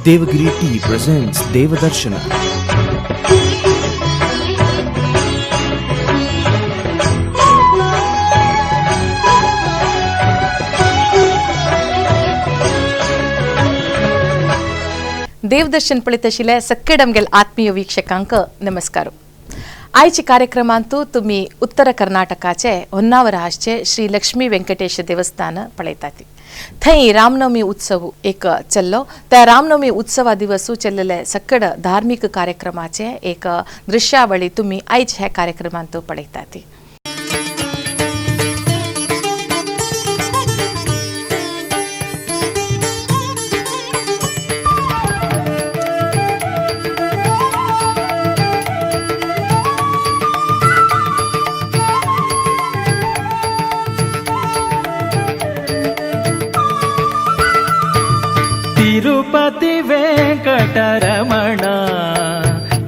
Devagiri Tea presents Devadarshana. Devdarshan पळयत सक्केडमगेल आत्मीय वीक्षकांक नमस्कार. आयच्या कार्यक्रमांतू तुम्ही उत्तर कर्नाटकाचे होन्नावर आसचे श्री लक्ष्मी वेंकटेश देवस्थान पळयतात. थंय रामनवमी उत्सव एक चल्लो. त्या रामनवमी उत्सवा दिवसू चल्लेले सक्कड धार्मिक कार्यक्रमाचे एक दृश्यावळी तुम्ही आयज ह्या कार्यक्रमांतू पळयतात. ತಿರುಪತಿ ವೆಂಕಟರಮಣ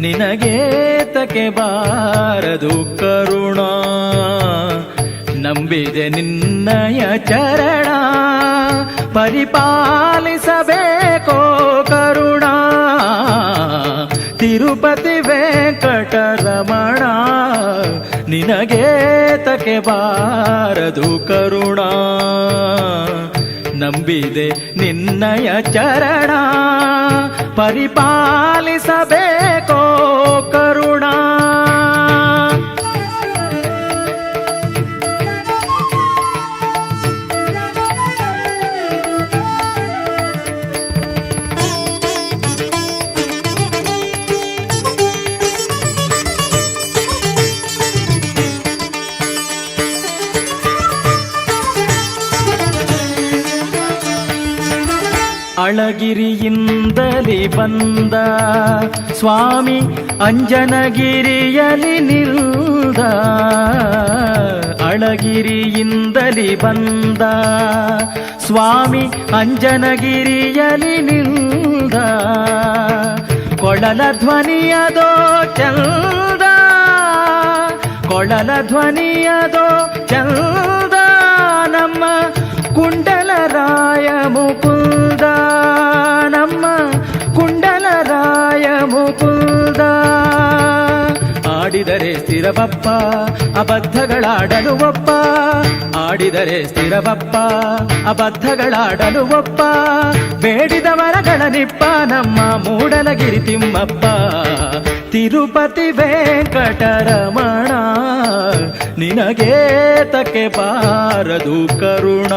ನಿನಗೇತಕ್ಕೆ ಬಾರದು ಕರುಣ, ನಂಬಿದೆ ನಿನ್ನಯ ಚರಣ ಪರಿಪಾಲಿಸಬೇಕೋ ಕರುಣ. ತಿರುಪತಿ ವೆಂಕಟರಮಣ ನಿನಗೇತಕ್ಕೆ ಬಾರದು ಕರುಣ, ನಂಬಿದೆ ನಿನ್ನಯ ಚರಣ ಪರಿಪಾಲಿಸಬೇಕೋ ಕರುಣ. ಅಳಗಿರಿಯಿಂದಲೇ ಬಂದ ಸ್ವಾಮಿ ಅಂಜನಗಿರಿಯಲಿ ನಿಲ್ದ, ಅಳಗಿರಿಯಿಂದಲೇ ಬಂದ ಸ್ವಾಮಿ ಅಂಜನಗಿರಿಯಲಿ ನಿಲ್ದ, ಕೊಳಲ ಧ್ವನಿಯದೋ ಚಂದ, ಕೊಳಲ ಧ್ವನಿಯದೋ ಚಂದ, ನಮ್ಮ ಕುಂಡಲರಾಯ ಮುಕುಂದ, ನಮ್ಮ ಕುಂಡಲರಾಯ ಮುಕುಂದ. ಆಡಿದರೆ ಸ್ಥಿರಬಪ್ಪ ಅಬದ್ಧಗಳಾಡಲು ಒಪ್ಪ, ಆಡಿದರೆ ಸ್ಥಿರಬಪ್ಪ ಅಬದ್ಧಗಳಾಡಲು ಒಪ್ಪ, ಬೇಡಿದ ವರಗಳ ನಿಪ್ಪ ನಮ್ಮ ಮೂಡಲಗಿರಿ ತಿಮ್ಮಪ್ಪ. ತಿರುಪತಿ ವೆಂಕಟರಮಣ ನಿನಗೇತಕ್ಕೆ ಬಾರದು ಕರುಣ,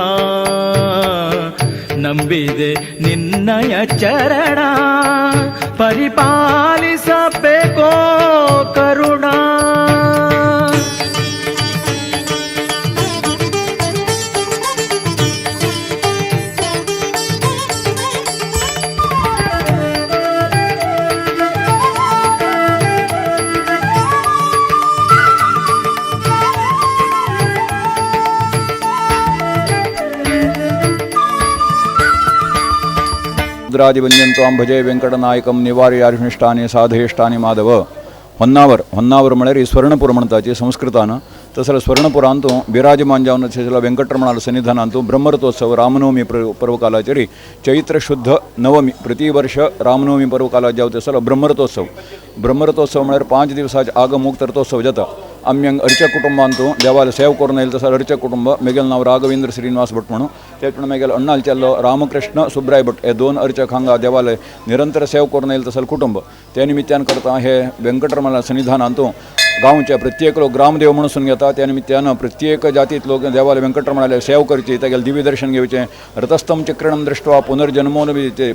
ನಂಬಿದೆ ನಿನ್ನಯ ಚರಣ ಪರಿಪಾಲಿಸಬೇಕೋ ಕರುಣ. ರುದ್ರಾದಿವಂದ್ಯಂತ್ವಾಂ ಭಜೆ ವೆಂಕಟನಾಯಕಂ ನಿವಾರ್ಯಾರ್ಹಿಷ್ಟಾನಿ ಸಾಧಯಿಷ್ಟಾನಿ ಮಾಧವ. ಹೊನ್ನಾವರ್ ಹೊನ್ನಾವರ್ म्हळ्यार ಸ್ವರ್ಣಪುರ म्हणताची संस्कृतान. तसं स्वर्णपुरांतू विराजमान जावन आशिल्ल्या वेंकटरमणाल सन्निधानांतू ब्रह्मरथोत्सव रामनवमी पर्वकालाचेर चैत्र शुद्ध नवमी प्रति वर्ष रामनवमी पर्वकालात जावता आसलो ब्रह्मरथोत्सव. ब्रह्मरथोत्सव म्हळ्यार 5 दिवसाचे आगमुक्त रथोत्सव जाता. आमी अर्चक कुटुंबांतू देवाले सेव करून येयले तसो अर्चक कुटुंब मेगेल नांव राघवेंद्र श्रीनिवास भट म्हणून, तेच प्रमाणे मेगेल अण्णालचेल्लो रामकृष्ण सुब्राय भट हे 2 अर्चक हांगा देवाले निरंतर सेव करून येयले तसो कुटुंब. त्या निमित्तान करता हे वेंकटरमणा सन्निधानांतू गांवचे प्रत्येक लोक ग्रामदेव म्हणून घेता. त्या निमित्तान प्रत्येक जातीत लोक देवाले वेंकटरमणाले सेव करची, तागेले दिव्य दर्शन घेवचें. रथस्थम चक्रणम दृष्ट्वा पुनर्जन्मोन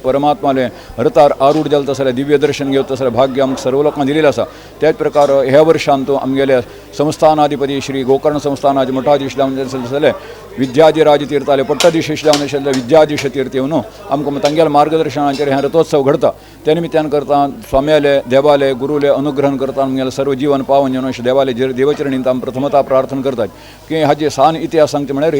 परमात्माले रथार आरूढ जालें तसलें दिव्य दर्शन घेवता तसलें भाग्य आमकां सर्व लोकांक दिलेलें आसा. त्याच प्रकार ह्या वर्षांतू आमगेले संस्थानाधिपती श्री गोकर्ण संस्थानाचे मठाधीश जावन आसले विद्याधिराज तीर्थाले पट्टाधीश जावन आशिल्ले विद्याधीश तीर्थ येवन आमकां तांगेल्या मार्गदर्शनाचेर हें रथोत्सव घडता. त्या निमित्तान करता स्वाम्याले देवाले गुरुले अनुग्रहण करता आमगेलें सर्व जीवन पावन जावन अशें देवाले देवचरणींत आमी प्रथमता प्रार्थना करतात की हाजे सान इतिहास सांगचे म्हळ्यार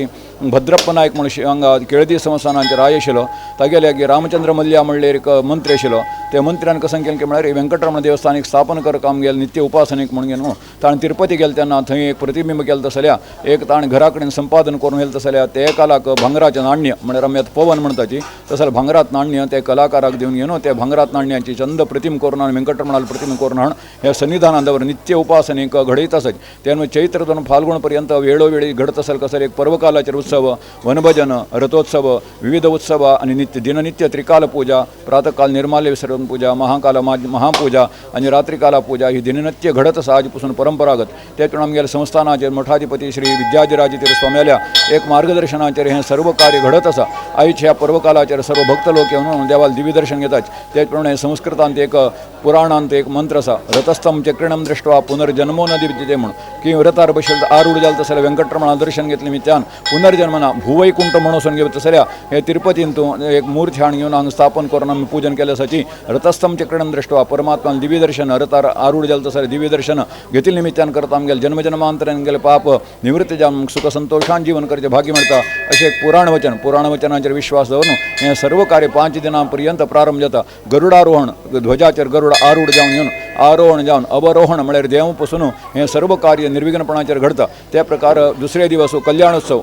भद्रप्प नायक म्हणून हांगा केळदी संस्थानांचे राय आशिल्लो, तागेले रामचंद्र मल्ल्या म्हणल्यार एक मंत्री आशिल्लो. ते मंत्र्यान कसं केलें की म्हळ्यार वेंकटरमण देवस्थान एक स्थापन कर काम गेलें नित्य उपासनेक म्हणून गेलो ताणें तिरुपती गेले तेन्ना थंय एक प्रतिबिंब केलें तसल्या एक ताणें घरा कडेन संपादन करून गेलें तसल्या ते एकालाक भांगराचें नाण्य म्हळ्यार आमी आतां पवन म्हणटाची तसल्या भांगरात नाण्य ते कलाकाराक दिवन घेवन ते भांगरात नाण्याची चंद प्रतिम करून आनी वेंकटरमणाल प्रतिम करून हाडून ह्या सन्निधानान दवर नित्य उपासनेक घडयत आसत. त्यामुळे चैत्र दोन फाल्गुण पर्यंत वेळोवेळी घडत असेल कसं एक पर्वकालाचेर उत्सव, वनभजन, रथोत्सव, विविध उत्सव आणि नित्य दिननित्य त्रिकाल पूजा, प्रातःकाल निर्माल्य विसर्जन पूजा, महाकाल महापूजा आणि रात्रिकाला पूजा ही दिननित्य घडत आसा आजपासून परंपरागत. त्यातून आमगेल्या संस्थानाचेर मठाधिपती श्री विद्याधिराज स्वाम्याल्या एक मार्गदर्शनाचेर हें सर्व कार्य घडत आसा. आयज ह्या पर्वकालाचेर सर्व भक्त लोक येवन देवाल दिव्य दर्शन घेतात. त्याचप्रमाणे संस्कृतांत एक पुराणांत एक मंत्र आसा, रथस्थम चक्रिणम दृष्ट्वा पुनर्जन्मो न दिवचे म्हणून की रथार बशेल आरूढ जाल तसल्या वेंकटरमणा दर्शन घेतले मी त्यान पुनर्जन्मना भुवैकुंठ म्हणून घेत तसल्या हे तिरुपतींतू एक मूर्ती हाडून घेवन हांगा स्थापन करून आमी पूजन केलें आसाची. रथस्थम चक्रिणम दृष्ट्वा परमात्मान दिव्य दर्शन रथार आरूढ जाल तसल्या दिव्य दर्शन घेतिल्ले निमित्तान करता आमगेले जन्मजन्मांतरान गेले पाप निवृत्ती जावन सुख संतोषान जीवन करचें भाग्य मेळटा अशें एक पुराण वचन. पुराण वचनाचेर विश्वास दवरून हें सर्व कार्य 5 दिनां पर्यंत प्रारंभ जाता. गरुडारोहण, ध्वजाचेर गरुड आरूढ जावन येवन आरोहण जावन अवरोहण म्हळ्यार देव पसून हें सर्व कार्य निर्विघ्नपणाचेर घडता. त्या प्रकार दुसरे दिवस कल्याणोत्सव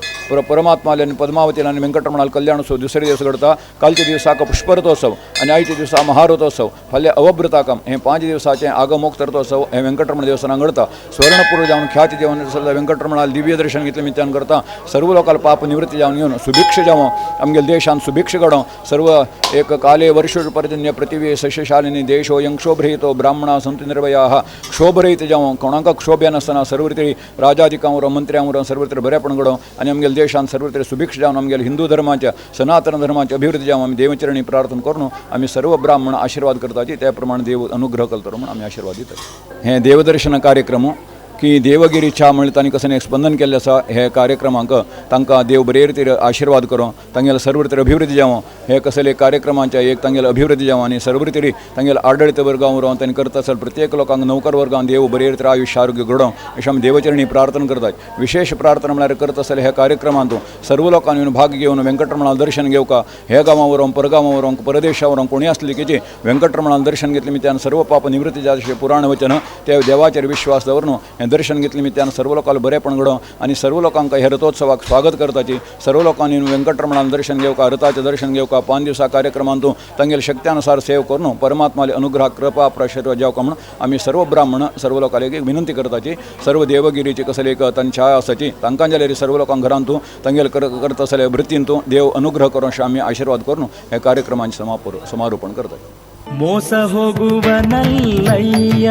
परमात्माले आनी पद्मावतीला आनी वेंकटरमणाल कल्याणोत्सव दुसरे दिवस घडता. कालच्या दिवसाक पुष्परथोत्सव आनी आयच्या दिवसा महारथोत्सव, फाल्यां अवभृताकम हें 5 दिवसाचें आगमोक्त रथोत्सव हें वेंकटरमण देवस्थानाक घडता. स्वर्णपूर जावन ख्याती देवन वेंकटरमणाल दिव्य दर्शन घेतलें निमित्तान करता सर्व लोकांक पाप निवृत्ती जावन घेवन सुभिक्ष जावं, आमगेल्या देशान सुभिक्ष घडोवं. सर्व एक काले वर्ष पर्जन्य पृथिवी सस्यशालिनी देशो यंक्षोभ्रहितो ब्राह्मणा संतु निर्भयाः क्षोभरहित जावं, कोणाक क्षोभ नासतना सर्व तरी राजाधिकां उरो मंत्र्यां उरो सर्व तरी बरेपण घडोवं आनी आमगेल्या देशान सर्व तरी सुभिक्ष जावन आमगेल्या हिंदू धर्माच्या सनातन धर्माची अभिवृद्धी जावं आमी देवचरणी प्रार्थना करून आमी सर्व ब्राह्मण आशीर्वाद करताची त्या प्रमाणे देव अनुग्रह करतलो म्हणून आमी आशीर्वाद दितात. हें देवदर्शन कार्यक्रम की देवगिरी च्या म्हळ्यार तांणी कसं एक स्पंदन केल्लें आसा हे कार्यक्रमांक तांकां देव बरे रितीर आशीर्वाद करूं, तांगेले सर्व रितीर अभिवृद्धी जावं, हे कसले कार्यक्रमांच्या एक तांगेले अभिवृद्धी जावं आनी सर्व रितीर तांगेले आडळीत वर्गां उरोवन तांणी करता आसल प्रत्येक लोकांक नौकर वर्गान देव बरे रितीर आयुष्य आरोग्य घडोवं अशें आमी देवचरणी प्रार्थना करतात. विशेष प्रार्थना म्हळ्यार करता आसले ह्या कार्यक्रमांतून सर्व लोकांनी येवन भाग घेवन वेंकटरमणाल दर्शन घेवका. हे गांवां वरोवन परगांवां वरोवन परदेशा वरोवन कोणी आसली की वेंकटरमणाल दर्शन घेतलें निमित्तान सर्व पाप निवृत्ती जाता अशें पुराण वचन त्या देवाचेर विश्वास दवरून हें दर्शन घेतलें निमित्तान सर्व लोकांक बरेपण घडोवं आनी सर्व लोकांक ह्या रथोत्सवाक स्वागत करताची. सर्व लोकांनी वेंकटरमणान दर्शन घेवका, रथाचें दर्शन घेवका. 5 दिवसा कार्यक्रमांतून तांगेले शक्त्यानुसार सेव करून परमात्माले अनुग्रह कृपा आशीर्वाद जावका म्हणून आमी सर्व ब्राह्मण सर्व लोकांक एक विनंती करताची. सर्व देवगिरीची कसले एक तांची छाया आसाची तांकां जाल्यार सर्व लोकांक घरांतून तांगेले करता आसले वृत्तींतून देव अनुग्रह करून अशें आमी आशीर्वाद करून ह्या कार्यक्रमांचें समारोपण करतात. ಮೋಸ ಹೋಗುವನಲ್ಲಯ್ಯ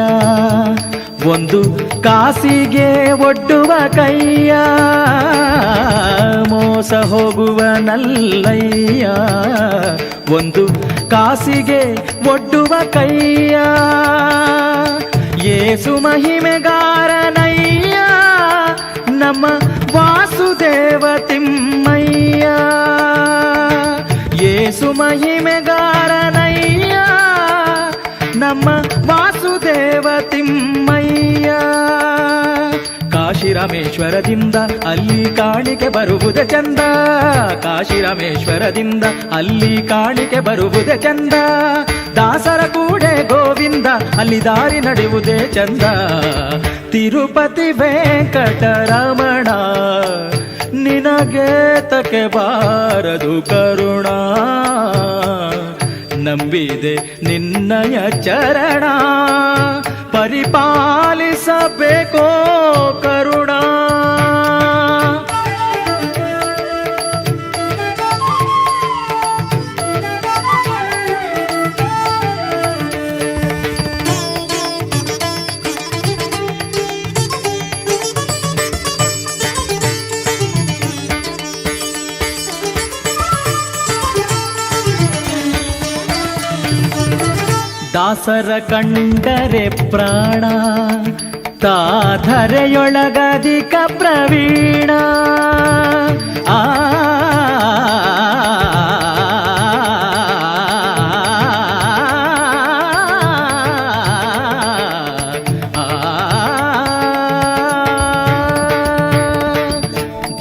ಒಂದು ಕಾಸಿಗೆ ಒಡ್ಡುವ ಕೈಯ, ಮೋಸ ಹೋಗುವನಲ್ಲಯ್ಯ ಒಂದು ಕಾಸಿಗೆ ಒಡ್ಡುವ ಕೈಯ, ಏಸು ಮಹಿಮೆಗಾರನಯ್ಯ ನಮ್ಮ ವಾಸುದೇವ ತಿಮ್ಮಯ್ಯ, ಏಸು ಮಹಿಮೆಗಾರನಯ್ಯ ನಮ್ಮ ವಾಸುದೇವ ತಿಮ್ಮಯ್ಯ. ಕಾಶಿ ರಾಮೇಶ್ವರದಿಂದ ಅಲ್ಲಿ ಕಾಣಿಕೆ ಬರುವುದೇ ಚಂದ, ಕಾಶಿ ರಾಮೇಶ್ವರದಿಂದ ಅಲ್ಲಿ ಕಾಣಿಕೆ ಬರುವುದೇ ಚಂದ, ದಾಸರ ಕೂಡೆ ಗೋವಿಂದ ಅಲ್ಲಿ ದಾರಿ ನಡೆಯುವುದೇ ಚಂದ. ತಿರುಪತಿ ವೆಂಕಟರಮಣ ನಿನಗೆ ತಕೆ ಬಾರದು ಕರುಣಾ, ನಂಬಿದೆ ನಿನ್ನಯ ಚರಣ ಪರಿಪಾಲಿಸಬೇಕೋ ಕರುಣಾ. ದಾಸರ ಕಂಡರೆ ಪ್ರಾಣ ತಾಧರೆಯೊಳಗಧಿಕ ಪ್ರವೀಣ, ಆ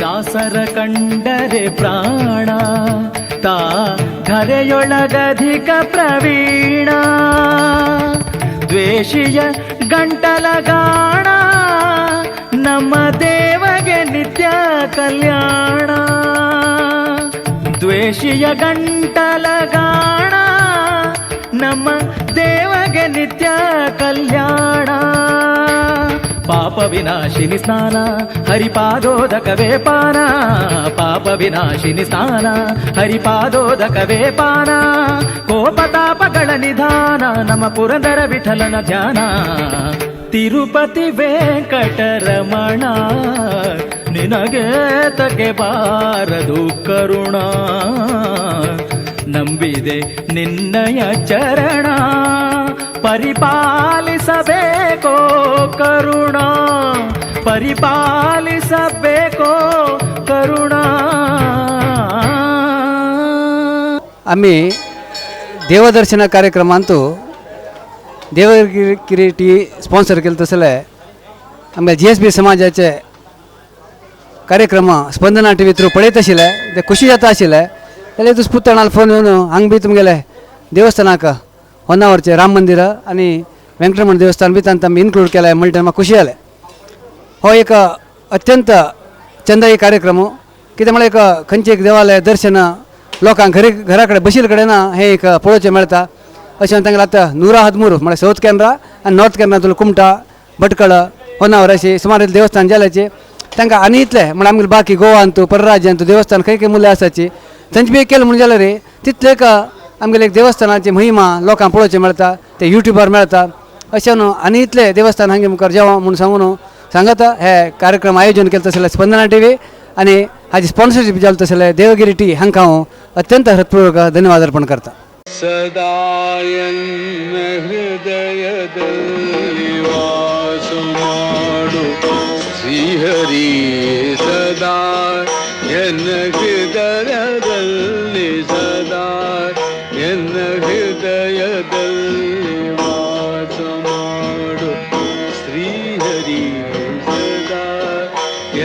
ದಾಸರ ಕಂಡರೆ ಪ್ರಾಣ ತಾ ಧರೆಯೊಳಗಧಿಕ ಪ್ರವೀಣ, ದ್ವೇಷಿಯ ಗಂಟಲ ಗಾಣ ನಮ್ಮ ದೇವಗೆ ನಿತ್ಯ ಕಲ್ಯಾಣ. ದ್ವೇಷಿಯ ಗಂಟಲ ಗಾಣ ನಮ್ಮ ದೇವಗೆ ನಿತ್ಯ ಕಲ್ಯಾಣ. ಪಾಪ ವಿನಾಶಿನಿ ಸ್ನಾನ ಹರಿಪಾದೋದಕವೇ ಪಾನ. ಪಾಪ ವಿನಾಶಿನಿ ಸ್ನಾನ ಹರಿಪಾದೋದಕವೇ ಪಾನ. ಕೋಪತಾಪಗಳ ನಿಧಾನ ನಮ್ಮ ಪುರಂದರ ವಿಠಲನ ಧ್ಯಾನ. ತಿರುಪತಿ ವೆಂಕಟರಮಣ ನಿನಗೆ ತಗೆ ಬಾರದು ಕರುಣ. ನಂಬಿದೆ ನಿನ್ನಯ ಚರಣ ಪರಿಪಾಲಿಸಬೇಕೋ ಕರುಣ. ಪರಿಪಾಲಿಸಬೇಕೋ ಕರುಣ. आम्ही देवदर्शन कार्यक्रमांतू देवगिरी टी स्पॉन्सर केलं तसले आमगे जी एस बी समाजाचे कार्यक्रम स्पंदना टी व्ही थ्रू पळयत आशिल्ले, ते खुशी जाता आशिल्ले. जाल्यार दुसरे पुतणाल फोन येवन हांगा बी तुमगेले देवस्थानाक होन्नावरचें राम मंदिर आनी वेंकटरमण देवस्थान बी तांकां आमी इन्क्लूड केलें म्हणटा म्हाका खुशी जालें. हो एक अत्यंत चंदाई कार्यक्रम. कितें म्हळ्यार एक खंयचें एक देवालय दर्शन लोकांक घरी घरा कडेन बशिल्ले कडेन ना हें एक पळोवचें मेळटा. अशें तांगेलें आतां 113 म्हळ्यार सावथ कॅनरा आनी नॉर्थ कॅनरा कुमटा भटकळ होन्नावर अशी सुमार देवस्थान जाल्याचे तांकां आनी इतलें म्हळ्यार आमगेले बाकी गोवांतू परराज्यांतू देवस्थान खंय खंय मुल्य आसाची थंयचे बी केलें म्हणून जाल्यार रे तितलें एक आमगेले एक देवस्थानाची महिमा लोकांक पळोवचें मेळटा, ते युट्यूबार मेळटा. अशें न्हू आनी इतलें देवस्थान हांगे मुखार जेवण म्हूण सांगून सांगता हे कार्यक्रम आयोजन केलें तशें स्पंदना टी व्ही आनी हाजी स्पॉन्सरशीप जालें तशें देवगिरी टी हांकां हांव अत्यंत हृत्पूर्वक धन्यवाद अर्पण करता. ಸದಾಯನ್ನ ಹೃದಯದಲ್ಲಿ ವಾಸ ಮಾಡು ಶ್ರೀಹರಿ, ಸದಾ ಎನ್ನ ಹೃದಯದಲ್ಲಿ, ಸದಾ ಎನ್ನ ಹೃದಯದಲ್ಲಿ ವಾಸ ಮಾಡು ಶ್ರೀಹರಿ, ಸದಾ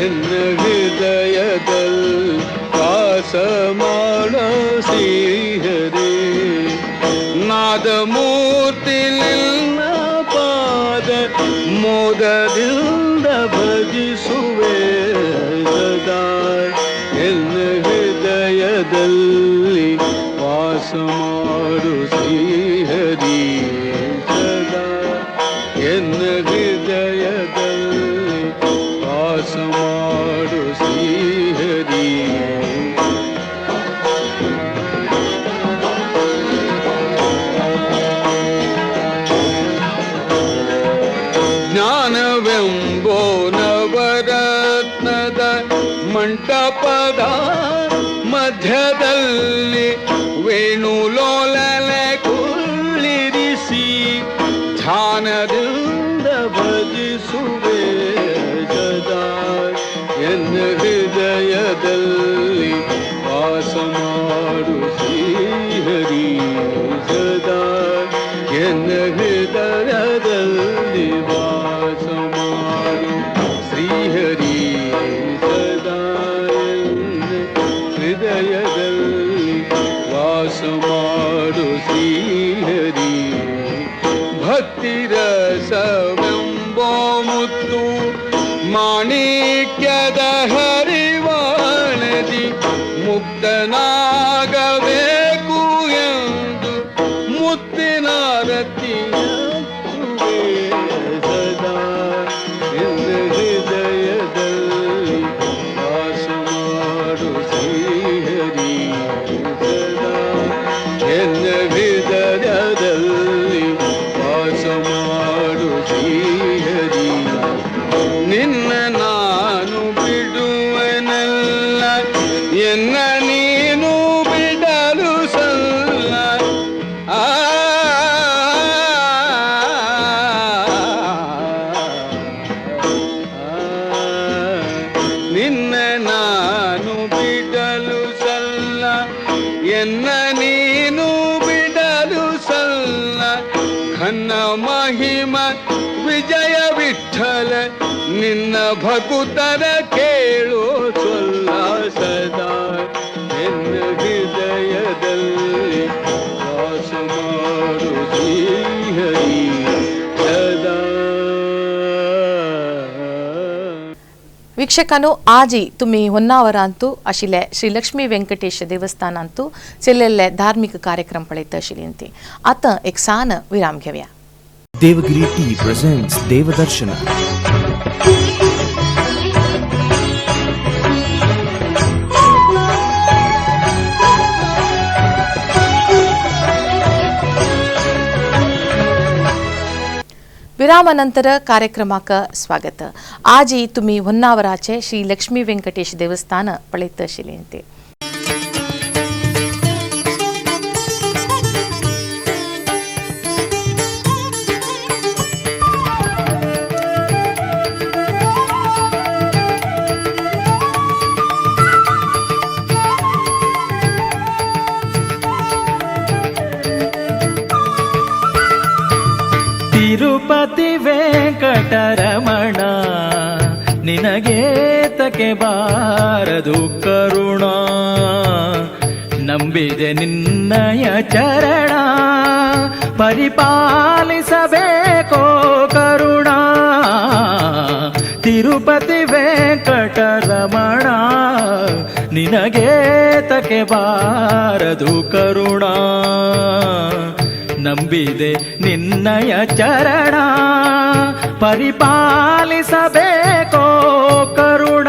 ಎನ್ನ ಹೃದಯದಲ್ಲಿ ವಾಸ ಮಾಡು ಶ್ರೀಹರಿ. ನಾದಮೂರ್ತಿ ನಿನ್ನ ಪಾದ ಮೋದದಿಂದ ಭಜಿಸುವೆ, ಸದಾ ಎನ್ನ ಹೃದಯದಲ್ಲಿ ವಾಸ ಮಾಡು ಶ್ರೀಹರಿ, ಸದಾ ಎನ್ನ ಹೃದಯದಲ್ಲಿ ವಾಸ ಮಾಡು ಶ್ರೀಹರಿ. ಜ್ಞಾನವೆಂಬೋ ನವರತ್ನದ ಮಂಟಪದ ಮಧ್ಯದಲ್ಲಿ ವೇಣುಲೋಲನೆ ಕುಳ್ಳಿರಿಸಿ ಧ್ಯಾನದಿಂದ ಭಜಿಸುವೆ, ಸದಾ ಎನ್ನ ಹೃದಯದಲ್ಲಿ ವಾಸ ಮಾಡು ಶ್ರೀಹರಿ, ಸದಾ ಎನ್ನ ಹೃದಯದಲ್ಲಿ ವಾಸ ಮಾಡು ಶ್ರೀಹರಿ, ಸದಾ ಎನ್ನ ಹೃದಯದಲ್ಲಿ ವಾಸ ಮಾಡು ಶ್ರೀಹರಿ. ಭಕ್ತಿರಸವೆಂಬೋ ಮುತ್ತು ಮಾಣಿಕ್ಯದ ಹರಿವಾಣದಿ ಮುಕ್ತನಾಗಬೇಕು ಎಂದು ಮುತ್ತಿನ ರತಿಯತ್ತುವೆ, ಸದಾ ಎನ್ನ ಹೃದಯದಲ್ಲಿ ವಾಸ ಮಾಡು ಶ್ರೀಹರಿ, ಸದಾ ಎನ್ನ ಹೃದಯದಲ್ಲಿ ವಾಸ ಮಾಡು ಶ್ರೀಹರಿ. ನಿನ್ನ ನಾನು ಬಿಡುವನಲ್ಲ, ಎನ್ನ ನೀನು ಬಿಡಲು ಸಲ್ಲ. ಆ ನಿನ್ನ ನಾನು ಬಿಡಲು ಸಲ್ಲ, ಎನ್ನ ನೀನು ಬಿಡಲು ಸಲ್ಲ. ಘನ ಮಹಿಮ ವಿಜಯ ವಿಠಲ ನಿನ್ನ ಭಕುತರ ಕೇಳು ಸೊಲ್ಲ, ಸದಾ ಎನ್ನ ಹೃದಯದಲ್ಲಿ ವಾಸ ಮಾಡು ಶ್ರೀಹರಿ, ವೀಕ್ಷಕನು ಆಜಿ ತುಮಿ ಹೊನ್ನಾವರಾಂತು ಅಶಿಲೆ ಶ್ರೀ ಲಕ್ಷ್ಮೀ ವೆಂಕಟೇಶ ದೇವಸ್ಥಾನಾಂತು ಚೆಲ್ಲೆಲ್ಲೆ ಧಾರ್ಮಿಕ ಕಾರ್ಯಕ್ರಮ ಪಳೆತ ಅಶಿಲಿಂತಿ. आता एक सान विराम घेऊया. Devagiri Tea presents Devadarshana. विरामानंतर कार्यक्रमाक स्वागत. आजी तुम्ही होन्नावराचे श्री लक्ष्मी वेंकटेश देवस्थान पळयत आशिल्ले. ತಿರುಪತಿ ವೆಂಕಟರಮಣ ನಿನಗೇತಕ್ಕೆ ಬಾರದು ಕರುಣ, ನಂಬಿದೆ ನಿನ್ನಯ ಚರಣ ಪರಿಪಾಲಿಸಬೇಕೋ ಕರುಣ. ತಿರುಪತಿ ವೆಂಕಟರಮಣ ನಿನಗೇತಕ್ಕೆ ಬಾರದು ಕರುಣ, ನಂಬಿದೆ ನಿನ್ನಯ ಚರಣ ಪರಿಪಾಲಿಸಬೇಕೋ ಕರುಣ.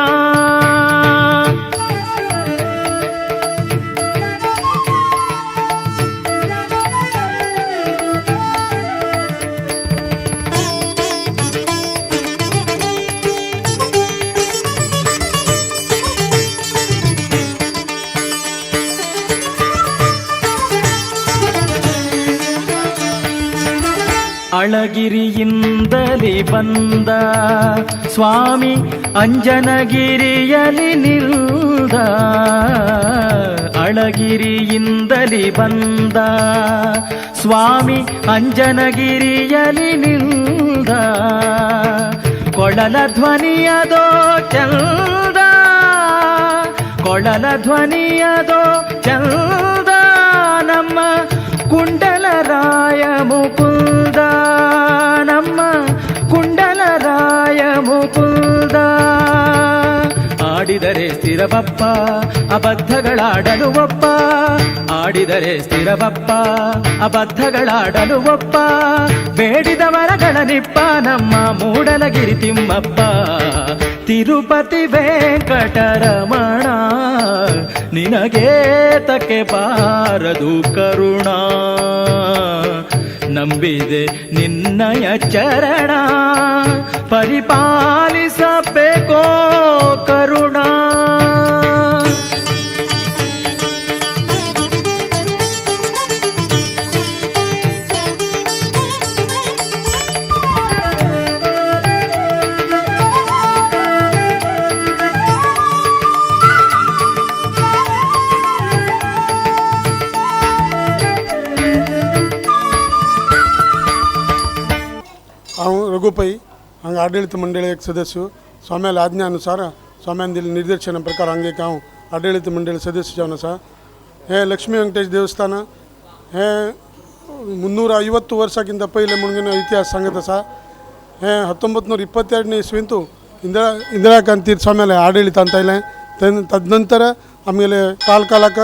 ಅಳಗಿರಿಯಿಂದಲೇ ಬಂದ ಸ್ವಾಮಿ ಅಂಜನಗಿರಿಯಲಿ ನಿಲ್ದ, ಅಳಗಿರಿಯಿಂದಲೇ ಬಂದ ಸ್ವಾಮಿ ಅಂಜನಗಿರಿಯಲಿ ನಿಲ್ದ, ಕೊಳಲ ಧ್ವನಿಯದೋ ಚಂದ, ಕೊಳಲ ಧ್ವನಿಯದೋ ಚಂದ, ನಮ್ಮ ಕುಂಡಲರಾಯ ಮುಕುಂದ, ನಮ್ಮ ಕುಂಡಲರಾಯ ಮುಕುಂದ. ಆಡಿದರೆ ಸ್ಥಿರಬಪ್ಪ ಅಬದ್ಧಗಳಾಡಲು ಒಪ್ಪ, ಆಡಿದರೆ ಸ್ಥಿರಬಪ್ಪ ಅಬದ್ಧಗಳಾಡಲು ಒಪ್ಪ, ಬೇಡಿದ ವರಗಳ ನಿಪ್ಪ ನಮ್ಮ ಮೂಡಲಗಿರಿ ತಿಮ್ಮಪ್ಪ. ತಿರುಪತಿ ವೆಂಕಟರಮಣ ನಿನಗೇತಕ್ಕೆ ಬಾರದು ಕರುಣ, ನಂಬಿದೆ ನಿನ್ನಯ ಚರಣ ಪರಿಪಾಲಿಸಬೇಕೋ ಕರುಣ. हांव रघु पै, हांगा आडळीत मंडळी एक सदस्य. स्वाम्याल्या आज्ञानुसार स्वाम्यान दिल्ले निर्देशना प्रकार हांगा एक हांव आडळीत मंडळी सदस्य जावन आसा. हें लक्ष्मी वेंकटेश देवस्थान हें 350 वर्सांकिंत पयलें म्हणून इतिहास सांगत आसा. हें 1922 इस्वींतू इंदिरा गांधी स्वाम्याले आडळीतांत आयलें. तदनंतर आमगेले काल कालाक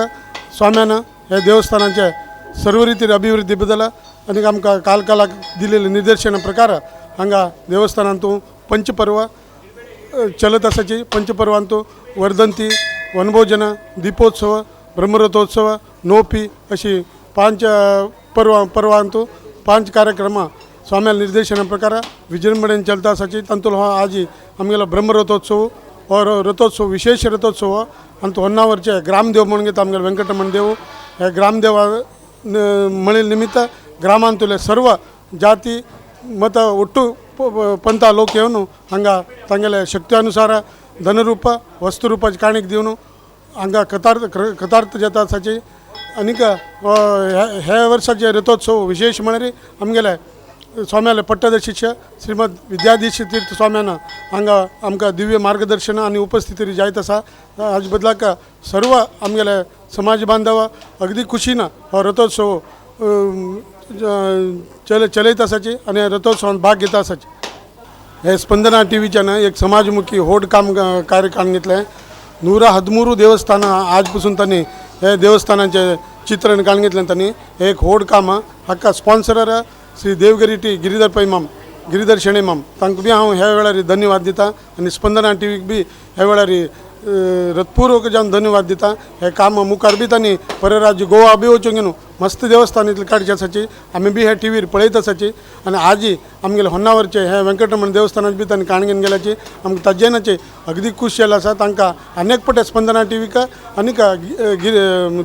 स्वाम्यान हे देवस्थानाचे सर्व रितीन अभिवृद्धी बदल आनी आमकां काल कालाक दिलेले निर्देशना प्रकार हांगा देवस्थानांतू पंचपर्व चलत आसाची. पंचपर्वांतू वर्धंती, वनभोजन, दीपोत्सव, ब्रह्मरथोत्सव, नोपी अशी 5 पर्वांतू 5 कार्यक्रम स्वाम्या निर्देशना प्रकार विजृंभणेन चलता आसाची. तातूंत हो आजी आमगेलो ब्रह्मरथोत्सव और रथोत्सव, विशेष रथोत्सव आनी होन्नावरचे ग्रामदेव म्हणून घेता आमगेलो वेंकटरमण देव. हे ग्रामदेवा म्हणिल्ले निमित्त ग्रामांतुले सर्व जाती मत ಒಟ್ಟು पंथ लोक येवन हांगा तांगेले शक्त्यानुसार धनरूप वस्तुरूपाचे काणीक दिवन हांगा कथार्थ जाता आसाची. आनीक हे वर्साचे रथोत्सव विशेष म्हळ्यार आमगेले स्वाम्याले पट्टद शिष्य श्रीमद विद्याधीश तीर्थ स्वाम्यान हांगा आमकां दिव्य मार्गदर्शन आनी उपस्थिती जायत आसा. हाजे बदलाक सर्व आमगेले समाज बांधव अगदी खुशीन हो रथोत्सव चलयत आसाची आनी रथोत्सवान भाग घेता आसाची. हे स्पंदना टी व्हीच्यान एक समाजमुखी व्हड काम कार्य काडून घेतलें. 113 देवस्थानां आज पसून तांणी हे देवस्थानाचें चित्रण काडून घेतलें. तांणी हे एक व्हड काम. हाका स्पॉन्सरर श्री देवगिरी टी गिरिधर पै माम, गिरिधर शेणै माम, तांकां बी हांव ह्या वेळार धन्यवाद दिता आनी स्पंदना टी व्हीक बी ह्या वेळार हृत्पूर्वक जावन धन्यवाद दिता. हे काम मुखार बी तांणी परराज्य गोवा बी वचूंक न्हू मस्त देवस्थान इतलें काडचें आसाची आमी बी हे टी व्हीर पळयत आसाची. आनी आजी आमगेले होन्नावरचे हे वेंकटरमण देवस्थानात बी तांणी काणगेन गेल्याची आमकां ताजेनाचे अगदी खूश जाल्लो आसा. तांकां अनेक पटे स्पंदना टी व्हीक आनीक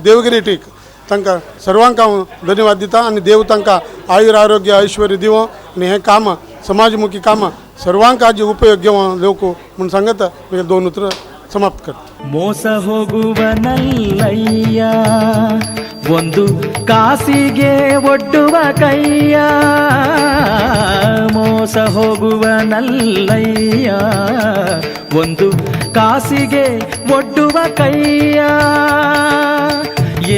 देवगिरी टीक तांकां सर्वांक हांव धन्यवाद दिता आनी देव तांकां आयुर आरोग्य ऐश्वर्य दिवं आनी हें काम समाजमुखी काम सर्वांक आज उपयोग घेवन लोक म्हूण सांगत म्हगे दोन उतरां समाप्त करता. ಮೋಸ ಹೋಗುವನಲ್ಲಯ್ಯ, ಒಂದು ಕಾಸಿಗೆ ಒಡ್ಡುವ ಕೈಯ. ಮೋಸ ಹೋಗುವನಲ್ಲಯ್ಯ, ಒಂದು ಕಾಸಿಗೆ ಒಡ್ಡುವ ಕೈಯ.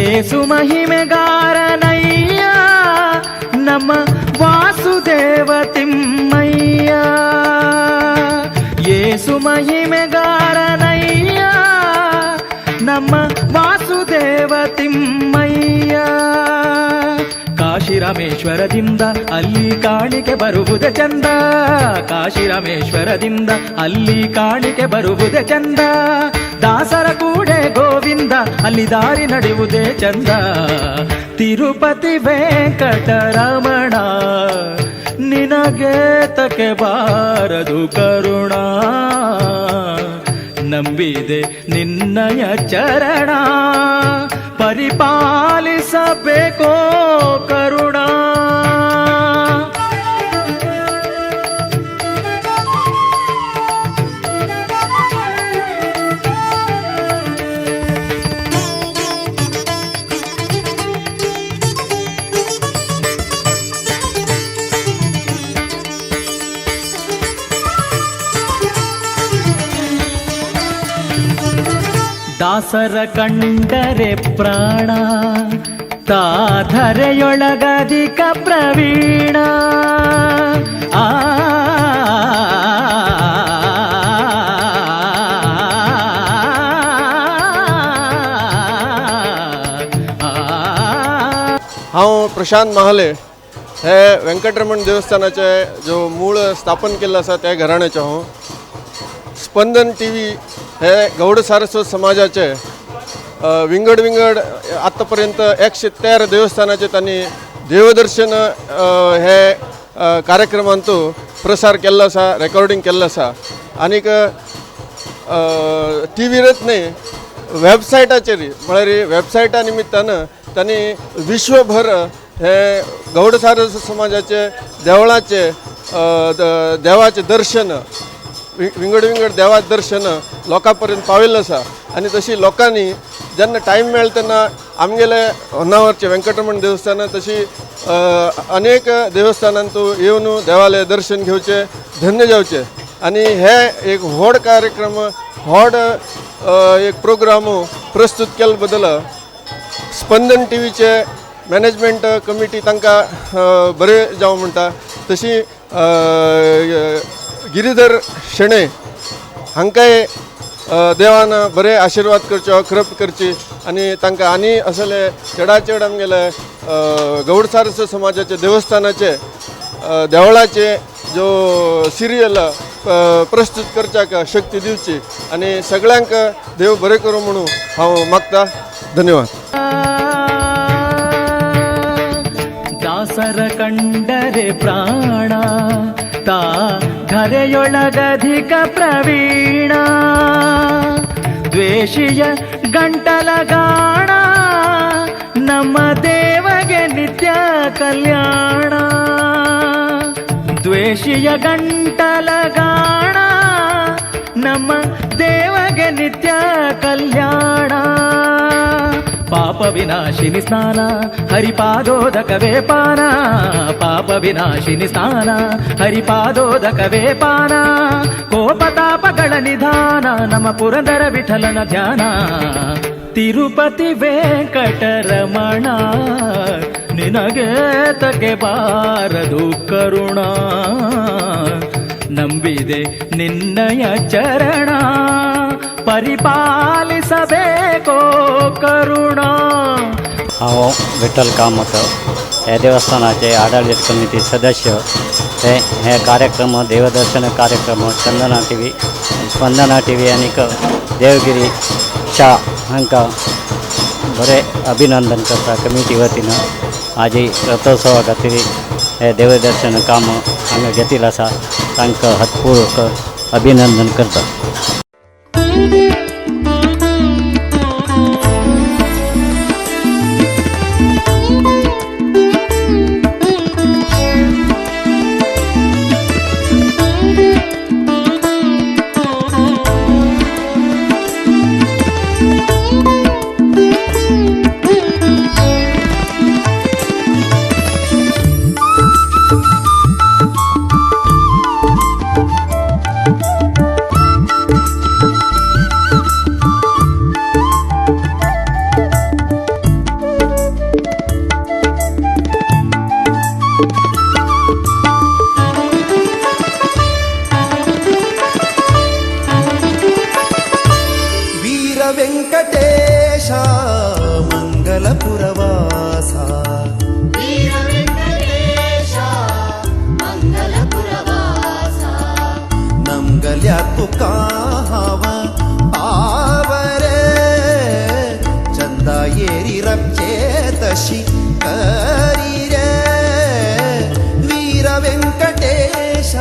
ಏಸು ಮಹಿಮೆಗಾರನಯ್ಯ, ನಮ್ಮ ವಾಸುದೇವ ತಿಮ್ಮಯ್ಯ. ಏಸು ಮಹಿಮೆಗಾರನಯ್ಯ, ನಮ್ಮ ವಾಸುದೇವ ತಿಮ್ಮಯ್ಯ. ಕಾಶಿ ರಾಮೇಶ್ವರದಿಂದ ಅಲ್ಲಿ ಕಾಣಿಕೆ ಬರುವುದೇ ಚಂದ. ಕಾಶಿ ರಾಮೇಶ್ವರದಿಂದ ಅಲ್ಲಿ ಕಾಣಿಕೆ ಬರುವುದೇ ಚಂದ. ದಾಸರ ಕೂಡೆ ಗೋವಿಂದ ಅಲ್ಲಿ ದಾರಿ ನಡೆಯುವುದೇ ಚಂದ. ತಿರುಪತಿ ವೆಂಕಟರಮಣ ನಿನಗೆ ತಕೆ ಬಾರದು ಕರುಣಾ, ನಂಬಿದೆ ನಿನ್ನಯ ಚರಣ, ಪರಿಪಾಲಿಸಬೇಕೋ ಕರುಣಾ. ದಾಸರ ಕಂಡರೆ ಪ್ರಾಣ, ತಾಧರೆಯೊಳಗಧಿಕ ಪ್ರವೀಣ. ಆ हांव प्रशांत महाले हे वेंकटरमण देवस्थानाचे जो मूळ स्थापन केल्लो आसा त्या घराण्याचो हांव. स्पंदन टी व्ही हे गौड सारस्वत समाजाचे विंगड विंगड आतापर्यंत 113 देवस्थानाचे तांणी देवदर्शन हे कार्यक्रमांतू प्रसार केल्लो आसा, रेकॉर्डिंग केल्लो आसा. आनीक टी व्हीरच न्हय, वेबसायटाचेर म्हळ्यार वेबसायटा निमित्तान तांणी विश्वभर हे गौड सारस्वत समाजाचे देवळाचे देवाचें दर्शन, विंगड विंगड देवाचें दर्शन लोकां पर्यंत पावयल्लें आसा. आनी तशी लोकांनी जेन्ना टायम मेळटा तेन्ना आमगेले होन्नावरचें वेंकटरमण देवस्थान तशी अनेक देवस्थानांतू येवन देवालें दर्शन घेवचें, धन्य जावचें. आनी हे एक व्हड कार्यक्रम, व्हड एक प्रोग्राम प्रस्तुत केल्ले बद्दल स्पंदन टी व्हीचे मॅनेजमेंट कमिटी तांकां बरें जावं म्हणटा. तशी गिरिधर शेणै हांकांय देवान बरे आशिर्वाद करचो, कृप करची आनी तांकां आनी असले चडात चड आमगेले गौड सारस्वत समाजाचे देवस्थानाचे देवळाचे जो सिरियल प्रस्तुत करच्याक शक्ती दिवची आनी सगळ्यांक देव बरें करूं म्हणून हांव मागता. धन्यवाद. ದಾಸರ ಕಂಡರೆ ಪ್ರಾಣ, ತಾ ಧರೆಯೊಳಗಧಿಕ ಪ್ರವೀಣ. ದ್ವೇಷಿಯ ಗಂಟಲಗಾಣ, ನಮ್ಮ ದೇವಗೆ ನಿತ್ಯ ಕಲ್ಯಾಣ. ದ್ವೇಷಿಯ ಗಂಟಲಗಾಣ, ನಮ್ಮ ದೇವಗೆ ನಿತ್ಯ ಕಲ್ಯಾಣ. ಪಾಪ ವಿನಾಶಿನಿ ಸ್ನಾನ, ಹರಿಪಾದೋದಕವೇ ಪಾನ. ಪಾಪ ವಿನಾಶಿನಿ ಸ್ನಾನ, ಹರಿಪಾದೋದಕವೇ ಪಾನ. ಕೋಪತಾಪಗಳ ನಿಧಾನ, ನಮ್ಮ ಪುರಂದರ ವಿಠಲನ ಧ್ಯಾನ. ತಿರುಪತಿ ವೆಂಕಟರಮಣ ನಿನಗೆ ತಗೆ ಬಾರದು ಕರುಣಾ. ನಂಬಿದೆ ನಿನ್ನಯ ಚರಣ ಪರಿಪಾಲಿಸಬೇಕೋ ಕರುಣ. हांव विठ्ठल कामत हे देवस्थानाचे आडळीत कमिटी सदस्य. हे हे कार्यक्रम देवदर्शन कार्यक्रम Chandana T V Spandana T V आनीक देवगिरी शाह हांकां बरें अभिनंदन करता कमिटी वतीन. आजी रथोत्सवा खातीर हे देवदर्शन काम हांगा घेतिल्लें आसा, तांकां हतपूर्वक अभिनंदन करता. ವೆಂಕಟೇಶ ಮಂಗಲಪುರವಾಸ, ವೀರ ವೆಂಕಟೇಶ ಮಂಗಲಪುರವಾಸ, ನಮ್ಗಲ್ಯಾತು ಕಾವ ಪಾವರೆ ಚಂದ ಏರಿ ರಕ್ಷೇತಶಿ ಕರಿರೆ. ವೀರ ವೆಂಕಟೇಶ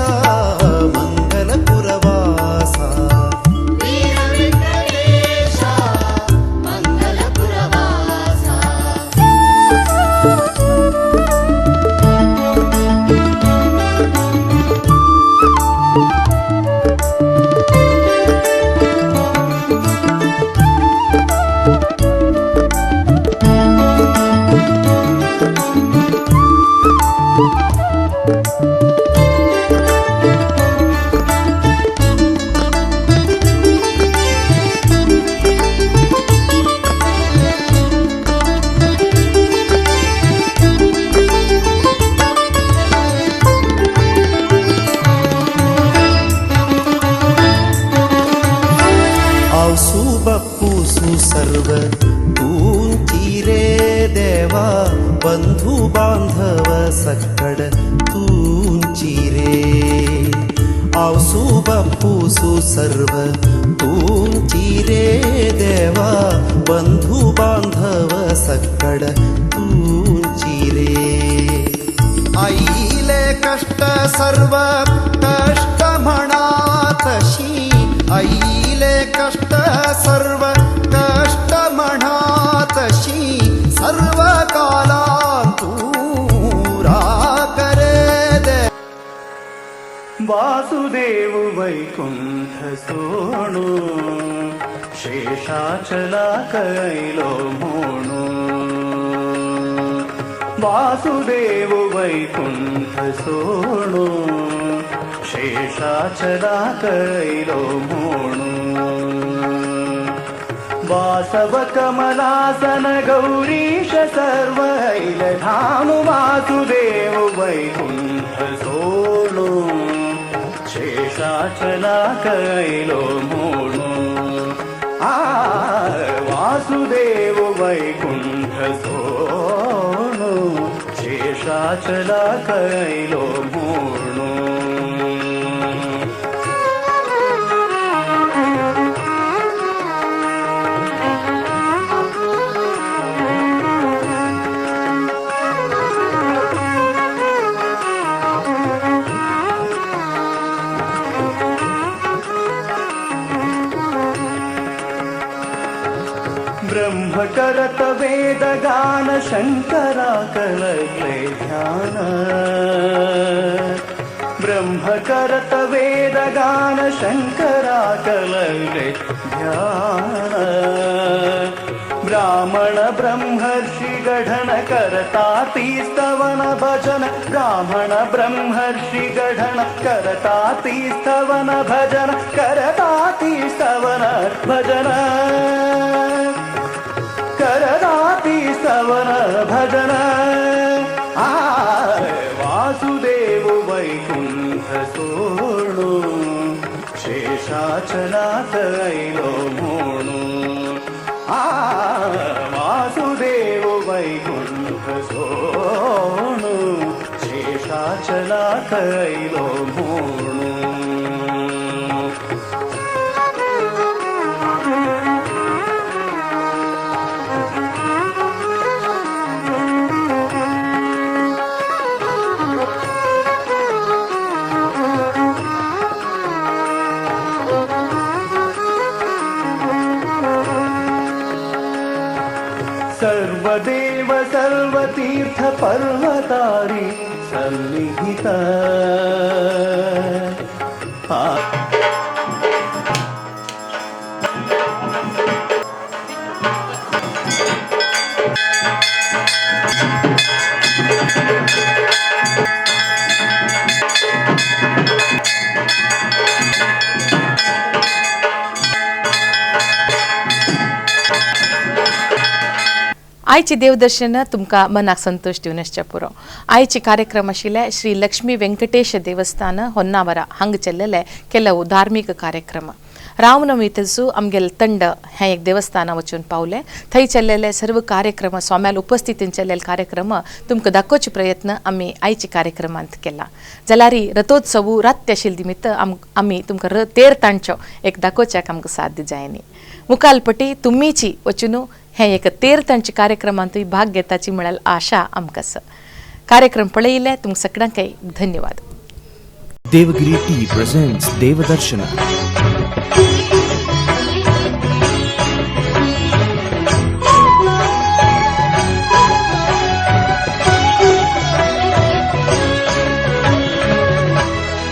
ಮಂಗಲಪುರವಾಸ, ವೀರ ವೆಂಕಟೇಶ ಮಂಗಲಪುರವಾಸ. आवसू बप्पूसू सर्व तुमची रे देवा, बंधू बांधव सक्कड तुमची रे. आवसू बप्पूसू सर्व तुमची रे देवा, बंधू बांधव सक्कड तुमची रे. आईले कष्ट सर्व कष्ट म्हणातशी, आईले कष्ट सर्व कष्ट म्हणातशी, सर्व कालांतू करे दे. वासुदेव वैकुंठ सोणू शेषाचला कैलो म्हणू. वासुदेव वैकुंठ सोणू शेषाचला कैलो म्हणू. वासव कमलासन गौरीश सर्व ऐल धाम वासुदेव वैकुंठ सोणू शेषाचला कैलो म्हणू. आ वासुदेव वैकुंठ सोणू शेषाचला कैलो म्हणू. ब्रह्म करत वेद गान शंकरा कलले ध्यान. ब्रह्म करत वेद गान शंकरा कलले ध्यान. ब्राह्मण ब्रह्मर्षि गढण करता तीस्तवन भजन. ब्राह्मण ब्रह्मर्षि गढण करता तीस्तवन भजन, करता तीस्तवन भजन, करदाती सवन भजन. आ वासुदेव वैकुंठ सोणू शेषाचलात आयलो म्हणून आ वासुदेव वैकुंठ सोडून शेषाचलात आयलो म्हणून. सर्वदेव सर्वतीर्थ पर्वतारी सन्निहित आयची देवदर्शन तुमकां मनाक संतोष दिवन आसचें पुरो. आयचे कार्यक्रम आशिल्ले श्री लक्ष्मी वेंकटेश देवस्थान होन्नावरा हांगा चल्लेले ಕೆಲವು धार्मीक कार्यक्रम. रामनवमी तसू आमगेले तंड हें एक देवस्थाना वचून पावले. थंय चल्लेले सर्व कार्यक्रम स्वाम्याल उपस्थितीन चल्लेले कार्यक्रम तुमकां दाखोवचे प्रयत्न आमी आयचे कार्यक्रमांत केला. जाल्यार रथोत्सव रात आशिल्ले निमित्त आमी तुमकां तेर तांचो एक दाखोवच्याक आमकां साध्य जायनी. मुखालपटी तुमीची वचून हें एक तेर तांच्या कार्यक्रमांतूय भाग घेताची म्हळ्यार आशा आमकां आसा. कार्यक्रम पळयिल्ले तुमकां सगळ्यांकय धन्यवाद. Devagiri Tea presents Devadarshana.